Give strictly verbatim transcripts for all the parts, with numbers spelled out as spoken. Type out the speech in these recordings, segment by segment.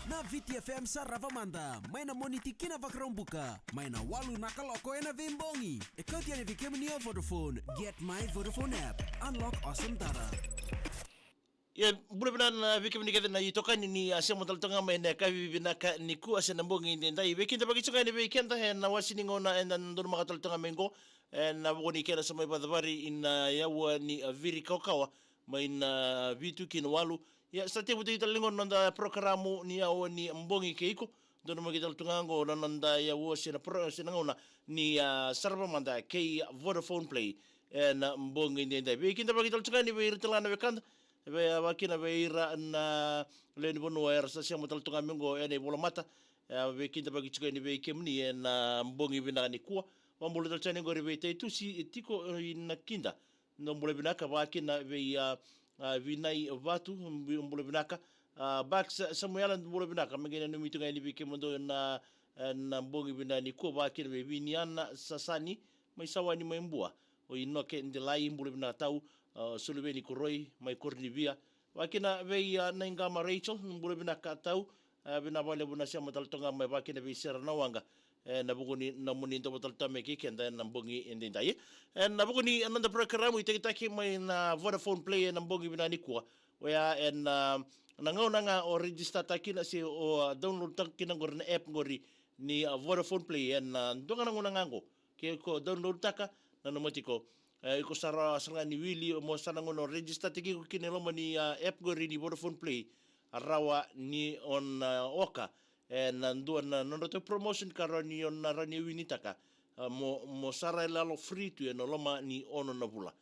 Na Viti F M sarava mada, mai na Moniti ki na Vakaraubuka, mai na walu na kaloko ena veibogi. E kauti yani vei kemuni o Vodafone. Get my Vodafone app. Unlock awesome data. Ia, bula vinaka vei kemuni kece na itokani ni a sema tale tu ga mai ena yakavi vinaka nikua se na bogi edaidai. Veikidavaki tu ga yani vei keda ena wase ni gauna eda donumaka tale tu ga mai qo, ena vuku ni kena sa mai vacavari ina yaua ni a viri kawakawa mai na vitu ki na walu. Ia, sa tevu tale ni gauna na noda porokaramu ni yaua ni bogi kei iko. Donumaki tale tu ga qo na noda yaua se na pro-, se na gauna ni a sarava mada kei Vodafone Play ena bogi edaidai. Veikidavaki tale tu ga yani vei ira tale ga na wekada, vei, a, vakakina vei ira na lewe ni vanua era sa sema tale tu ga mai qo ena ivolamata. E, veikidavaki tiko yani vei kemuni ena bogi vinaka nikua. Vabula tale tu yani qori vei Taitusi e tiko, e, ina kida. Dou bula vinaka, vakakina vei, a, a, Vinai Vatu, bu-, bula vinaka. A, Bax Samuela, bula vinaka. Me qai nanumi tu ga yani vei kemudou ena, ena bogi vinaka nikua, vakakina vei Viniana Sasani, mai Sawani mai Bua. O Inoke Delai, bula vinaka tau, a, Suluveni Koroi, mai Koronivia. Vakakina vei, a, Naiqama Rachel, bula vinaka tau, a, vinaka vakalevu na sema tale tu ga mai, vakakina vei Sera Nawaqa, ena vuku ni nomuni dau vata tale tu ga mai kei keda ena bogi edaidai. Ena vuku ni noda porokaramu itakitaki mai na Vodafone Play ena bogi vinaka nikua. Oya ena, na gauna ga o register-taki kina se o, a, download-taki kina qori na app qori ni, a, Vodafone Play ena, a, dua ga na gauna ga qo. Ke ko download-taka, nanuma tiko, e, iko sa rawa sara ga ni wili, mo sa na gauna o register-taki iko kina e loma ni, a, app qori ni Vodafone Play, a rawa ni o na, a, oka ena dua na nodratou promotion ka rawa ni o na rawa ni winitaka, a, mo, mo sara yaloyalo free tu ena loma ni ono na vula.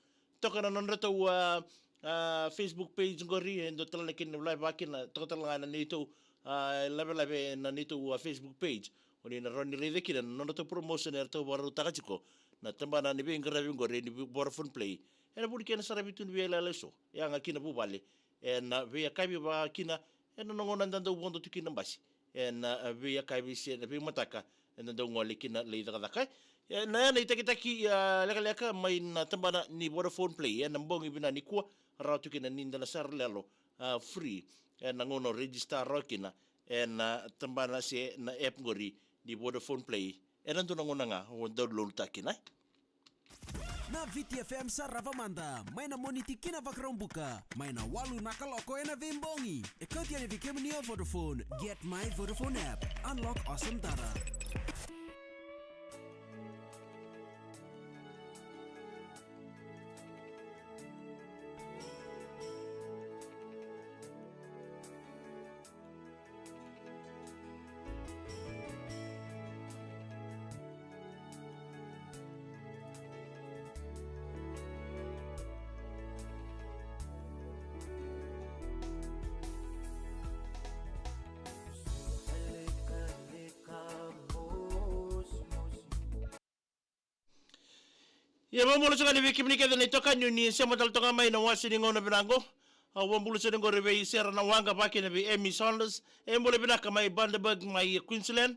Toka na nodratou, a, a, Facebook page qori, e dua tale na kena lavelave, vakakina, toka tale ga na neitou, a, lavelave na neitou, a, Facebook page. O ni na rawa ni raica kina na nodratou promotion eratou vakarautaka tiko na tabana ni veiqaravi qori ni Vodafone Play. Ena vuku ni kena saravi tu ni veiyalayala eso. Yaga ki na vuvale. Ena veiyakavi, vakakina ena gauna eda dau vodo tu kina na basi. Ena, a, veiyakavi se na veimataka eda dau gole kina lai cakacaka. E, na ya na itakitaki, a, lekaleka mai na tabana ni Vodafone Play ena bogi vinaka nikua, rawa tu kina ni da na sara yaloyalo, a, free ena gauna o register rawa kina ena tabana se na app qori ni Vodafone Play ena dua na gauna ga o download-taka kina. Na Viti F M sarava mada, mai na Moniti ki na Vakaraubuka, mai na walu na kaloko ena veibogi. E kauti yani vei kemuni o Vodafone. Get my Vodafone app. Unlock awesome data. Ia, vakabula saka yani vei kemuni kece na itokani ni sema tale toka mai na wase ni gauna vinaka qo. Au vakabula saka yani qori vei Sera na waqa vakina vei Emi Saunders. E bula vinaka mai Bundaberg mai Queensland.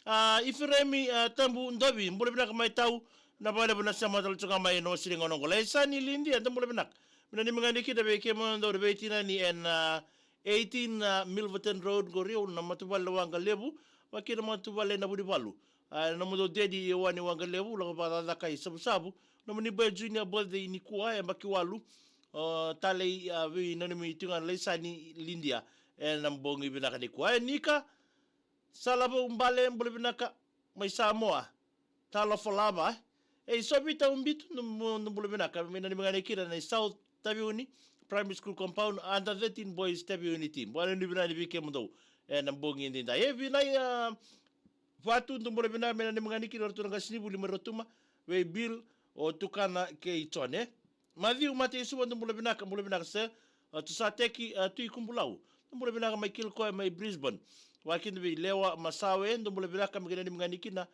A, Ifiremi, a, Tabu Dovi, bula vinaka mai Tau. Na vakalevu na sema tale toka mai na wase ni gauna qo. Laisani Lidia, da bula vinaka. Mina ni migani kina vei kemudou na veitinani ena, a, eighteen, a, Milverton Road qori, au na matuvale na waqa levu. Vakina matuvale na Vunivalu. A, nomudou dedi Ioane Waqalevu, lako vakacakacaka i Savusavu. Nomuni boy Junior birthday nikua, e yabaki walu. O, talei, a, veinanumi tu ga na Laisani Lidia ena bogi vinaka nikua. E, Nika Salavou Bale, bula vinaka mai Samoa. Talofa lava. E, Sovita Ubitu, dou bula vinaka. Mai nanumi ga yani kina na South Taveuni Primary School Compound, under thirteen boys Taveuni team. Bula vinaka vei kemudou ena bogi edaidai. E, vinai, a, Vatu, dou bula vinaka, mai nanumi ga yani kina o ratou na qasenivuli mai Rotuma, vei Bill, o Tukana kei Jone. Maciu Mate i Suva, dou bula vinaka, bula vinaka sir. A, Tusateki, a, Tui Kubulau, dou bula vinaka mai Kilcoy mai Brisbane. Vakakina vei Lewa Masawe, dou bula vinaka, mai nanumi ga yani kina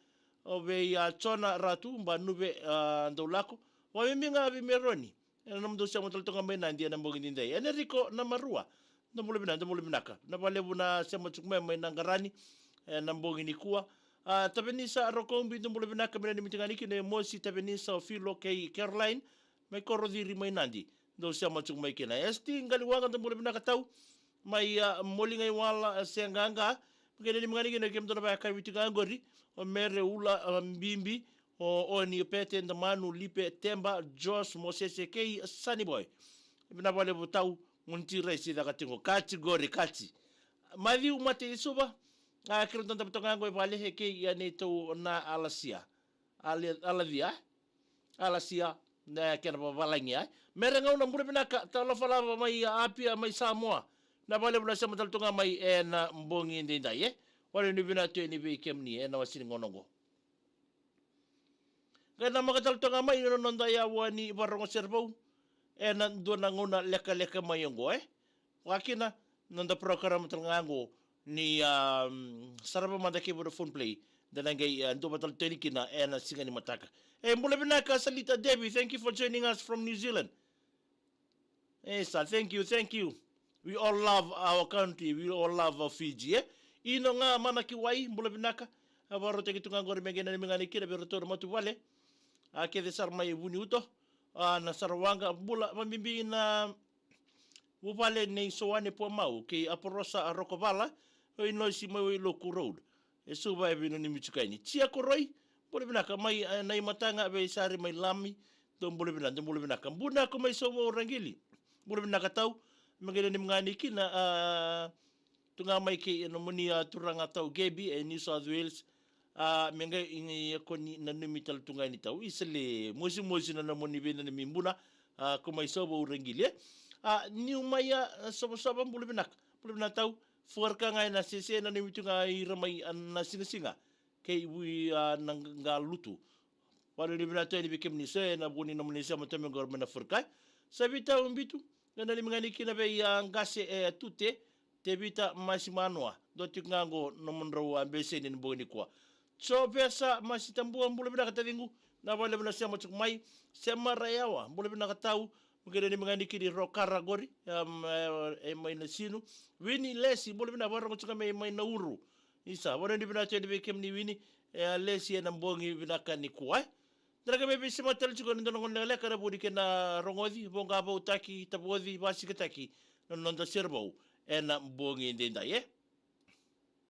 o vei, a, Jona Ratu, Banuve, a, Daulako. Vakabibi ga vei Meroni. Ena nomudou sema tale toka mai Nadi ena bogi edaidai. Enrico Namarua, dou bula vinaka, dou bula vinaka. Na vakalevu na sema tiko mai, mai Naqarani ena bogi nikua. A, Tavenisa Rokoubi, dou bula vinaka, mai nanumi tu ga yani kina o Mosi, Tavenisa, o Filo kei Caroline mai Korociri mai Nadi. Dou sema tiko mai kina. Esti Qaliwaqa, dou bula vinaka Tau. Mai, a, Moligaiwala, a, Seaqaqa. Mai nanumi ga yani kina kemudou na vakayakavi tiko ga qori. O Mere, Ula, a, Bibi, o Oni, o Pete, Damanu, Lipe, Teba, Jos, Mosese kei Sani Boy. Vinaka vakalevu Tau, Muniti Raisi, caka tiko, kati qori, kati. Maciu Mate i Suva, a, keirau dau davo toka ga qo i vale, e kei, a, neitou na Alasia. Ale-, Alasia, e? Alasia, na kena vavalagi, e? Mere Gauna, bula vinaka, talofa lava mai, a, Apia mai Samoa. Na vakalevu na sema tale toka mai ena bogi edaidai, e? Vakanuinui vinaka tu yani vei kemuni ena wase ni gauna qo. Qai namaka tale toka mai na noda yavu ni varogo serevou ena dua na gauna lekaleka mai oqo, e? Vakakina na noda program tale ga oqo ni, um, sarava mada kei Vodafone Play. Da na qai, uh, duavata tale tu yani kina ena siga ni mataka. E, bula vinaka Salita Devi, thank you for joining us from New Zealand. E sa, thank you, thank you. We all love our country, we all love our Fiji, e? Ino ga Manakiwai, bula vinaka. A, vakarautaki tu ga qori me qai nanumi ga yani kina vei ratou na matuvale. A, kece sara mai Vuniuto. A, na Sarawaqa, bula, vakabibi na vuvale nei Soane Puamau kei Aporosa Rokovala, o Inosi mai Wailoku Road. E Suva, e veinanumi tiko yani. Tia Koroi, bula vinaka mai, e, Naimataga, vei Sari mai Lami, dou bula vinaka, dou bula vinaka. Bunako mai Sauvou Raqili, bula vinaka Tau, me qai nanumi ga yani kina, a, tu ga mai kei, e, nomuni, a, turaga Tau Gebi, e, New South Wales, a, me qai, i, i, ko ni nanumi tale tu ga yani Tau, isa le mosimosi na nomuni veinanumi Buna, a, ko mai Sauvou Raqili, e. A, niu mai, a, Savasava, bula vinaka, bula vinaka Tau, Fuarka ga ena sese, nanumi tu ga ira mai, a, na sigasiga kei Vui, a, na Qa-, Qalutu. Vakanuinui vinaka tu yani vei kemuni sir ena vuku ni nomuni sema toka mai qori mai na Fuarka. Savita Ubitu, qai nanumi ga yani kina vei, a, qase, e, Tute, Tevita Masimanua. Dua tiko ga qo nomudrau, a, beseni ena bogi nikua. Jovesa Masitabua, bula vinaka taciqu. Na vakalevu na sema tiko mai. Sema Rayawa, bula vinaka Tau. Me qai nanumi ga yani kina i Rokara qori, em, e, e, mai Nasinu. Wini Lesi, bula vinaka, vakarogo tiko mai, mai Nauru. Isa, vakanuinui vinaka tu yani vei kemuni Wini, e, a, Lesi ena bogi vinaka nikua, e. Da na qai mai veisema tale tiko ena dua na gauna lekaleka ena vuku ni kena rogoci, voqa, voutaki, tavoci, vakasikataki na noda serevou ena bogi edaidai, e.